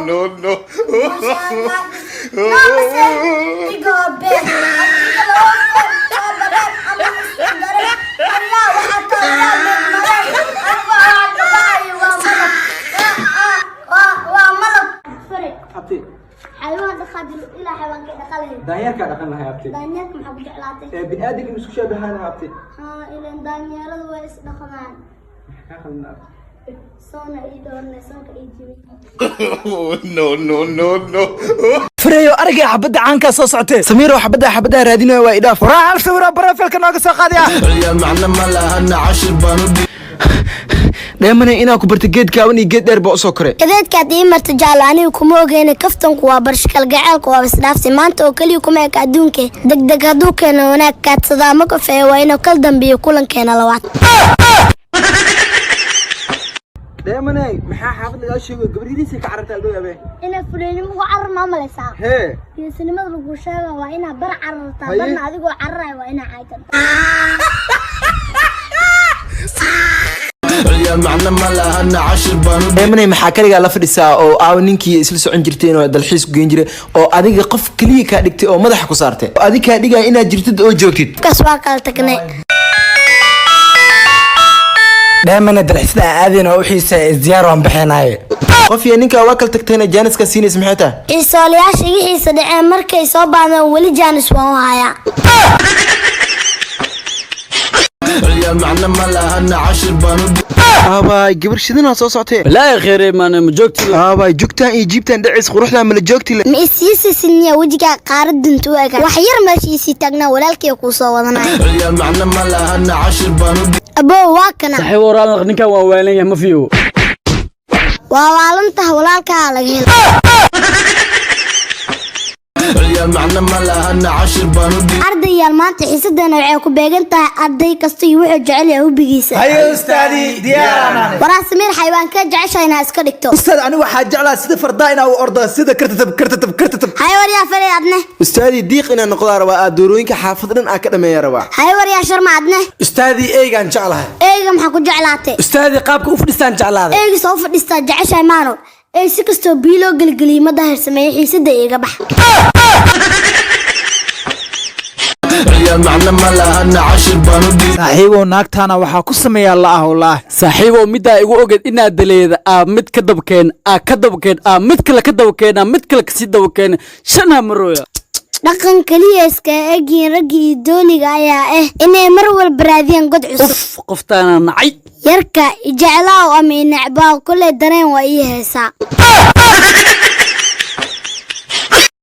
No, no. Waa malab. Abti. Xayawaan dhaqaajir ilaa xayawaanka dhaqalay. Daanyeerkaa dhaqan lahay, abti. Daanyeerka maxaa ku jeclaatay? Ee bini'aadamka isku shabahaan, abti. Haa, ilan daanyeeradu way is dhaqdaan. Maxaa kaa qaldan, abti? Soona ii dhoornay, soonka ii jibi. No, no, no, no. Fareeyo, aragay xabadda caankaa soo socotee. Samiiro, xabadda xabaddaa raadinayo waa idhaaf. Waraa, hal sawiro profile-ka nooga soo qaadaya. Ciyaal macno ma lahana, cashir baan u Dheemane, inaa ku barta geed gaaban iyo geed dheer baa usoo koray. Kadeedkaad ii marta jaallo, anigu kuma ogeyna. Kaftanku waa barshakal, gaceelku waa isdhaafsi. Maanta oo keliya kuma eka adduunke. Degdeg hadduu keeno wanaag, kaadsadaa ma kafeeyo. Waa inuu kal dambeeyo kulankeena labaad. Dheemane, maxaa xaafad lagaa sheego gabar yariisa ka cararta aldhow abe? Inaa fuleynimo ugu carar maa malaysaa? Hee. Geesinimada lagu sheega waa inaa bar carartaa. Haye. Barna adigoo cararaya waa inaa caaytan. Ciyaal macno ma lahana, cashir baan u Dheemane, maxaa kaligaa la fadhisaa oo aaw ninkii isla socon jirteen oo dalxiis ku geen jiray oo adiga qof keliya kaa dhigtay oo madaxa ku saartay oo adiga kaa dhigaya inaad jirtid oo joogtid? Kaas waa kala tagnay. Dheemane, dalxisada aan aadayna waa u xiisa, isdiyaar, waan bixinaye. Qof iyo ninkaa waa kala tagtayna jaaniska siinaysa maxay tahay? Xiisoolayaasha iga xiisa dhaceen markay soo baahdaan, weli jaanis waan u hayaa. Ciyaal macno ma lahana, cashir baan u Aabaay, gabar shidanaa soo socotee. Balaahi kheyre, maana ma joogti? Aabaay, jugtaan iyo jiibtaan dhacis quruxdaa mala joogti le. Ma isiisisiniya wejigaa qaaradunta u eka? Wax yar meesha iisii taagnaa, walaalkay kuu soo wadanaya. Ciyaal macno ma lahana, cashir baan u Abow, waa kana. Saaxiib waraal, ninkan waa waalan yahay, ma fiyo. Waa waalantaha, walaalkaa laga hela. Ciyaal macno ma lahana, cashir baan u Ardayaal, maanta xiisadana waxay ku beegan tahay arday kasta iyo wuxuu jecel yahay hubigiisa. Haye ustaadi, diyaar. Waraa Samiir, xayawaankee jeceshahay inaa iska dhigto? Ustaad, anigu waxaa jeclaa sida fardaa inaa u ordo, sida kartatab kartatab kartatab. Haye waryaa Faley, adne? Ustaadii, diiq inaan noqdaa rabaa, aad doorooyinka xaafad dhan aa ka dhameeya rabaa. Haye waryaa Sharma, adne? Ustaadii, eygaan jeclahay. Eyga maxaa ku jeclaatay? Ustaadii, qaabka u fadhistaan jeclaaday. Eyga soo fadhiistaa jeceshahay maano? Ey si kastoo biyo loo gelgeliyay ma dahir sameeyey. Xiisadda iiga bax. Ciyaal macno ma lahana, cashir baan u Saaxiibow, naagtaana waxaa ku sameeyaa la'ah wallaahi. Saaxiibow, middaa igu ogeed inaad daleeda aa mid ka dabkeen, aa ka dabkeen, aa mid kale ka dabkeen, aa mid kale kasii dabkeen, shan hamarooya. Dhaqan keliya iska egyihiin ragga iyo dooliga ayaa ah inay mar walba raadiyaan god cusub. Uf, qoftaana nacay. Yarka ijeclaaw ama inecbaaw, koley dareen waa ii heesaa.